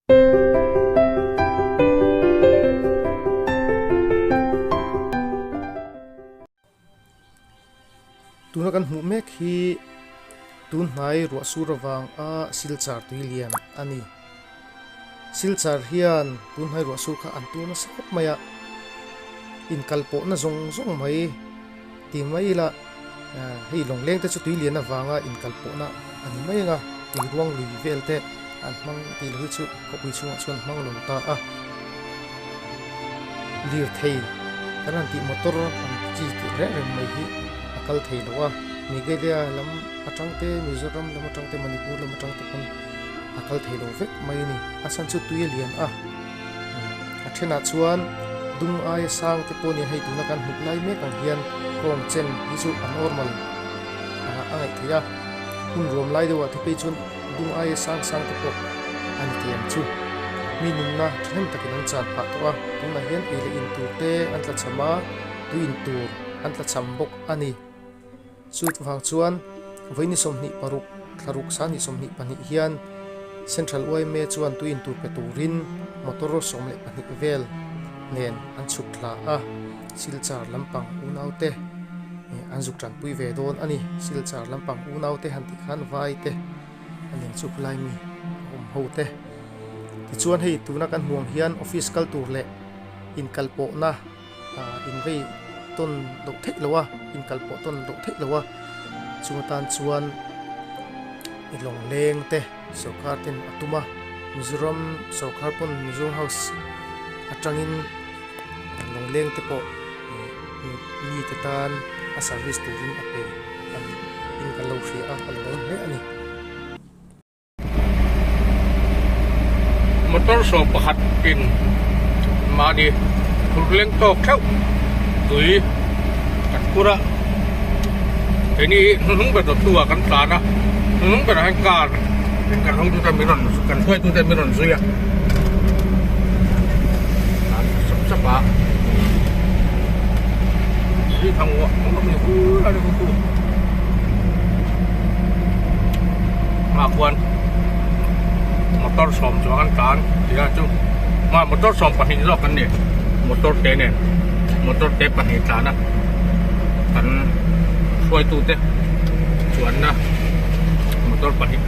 Tuna kan hmuh mek hi tun hnai ruah sur avang a Silchar tui lian a ni. Silchar hian tun hnai ruah sur kha an tur nasa khawp mai a, inkalpawhna zawng zawng mai ti mai ila hei lawngleng te chu tui lian avanga inkalpawhna a ni mai ang a, tui ruang lui vel te an hmang tih loh hi chu khawpui chhungah chuan hmang lo ta a. Lirthei kan han tih motor ang chi tih reng reng mai hi a kal thei lo a, Meghalaya lam atang te, Mizoram lam atang te, Manipur lam atang te pawn a kal thei lo vek mai a ni. A chhan chu tui a lian a, a thenah chuan dung aia sang te pawh nia hei tuna kan hmuh lai mek ang hian kawng chen hi chu a normal a ngaih theih a, hun ruam lai deuhah te phei chuan dung aia sang sang te pawh a ni thei ang chu. Mi nunna thahnem takin an chan phah tawh a, tunah hian ei leh in tur te an tla cham a, tui in tur an tla cham bawk a ni. Chu vang chuan vawiini 26 thlaruk sangni 22 hian Central yma chuan tui in tur pe turin motor 12 vel nen an chhuk thla a, Silchar lampang unaute an zuk tanpui ve dawn a ni. Silchar lampang unaute han tih khan vai te an in chuk lai mi a awm ho te. Tichuan hei tuna kan hmuh ang hian office kal tur leh inkalpawhna invei tawn loh theih lo a, inkalpawh tawn loh theih lo a, chung atan chuan i lawngleng te sorkar ten a tum a, Mizoram sorkar pawn Mizoram House atangin lawngleng te pawh mi te tan a service turin a pe a ni in kan lo hria a, a lo awm hle a ni. Motor sawm pakhat in mahni phur leng tawk theuh tui kan phur a, keini hi hnuhnung ber dawttu ah kan tlan a, hnuhnung berah hian car in kan hawng tute min rawn kan hruaitu te min rawn zui a, tlan sap sap a, tui thang uah uah mai hur a ni kawtu. Hmaah khuan motor sawm chuang an tlan tih a chu hma motor sawm pahnih zawk an ni motor te nen motor te pahnih tlan a kan hruaitu te chuanna motor pahnih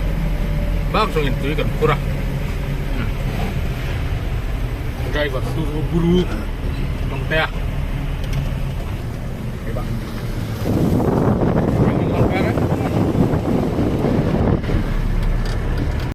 bak zawngin tui kan phur a driver chu buru tawng te a.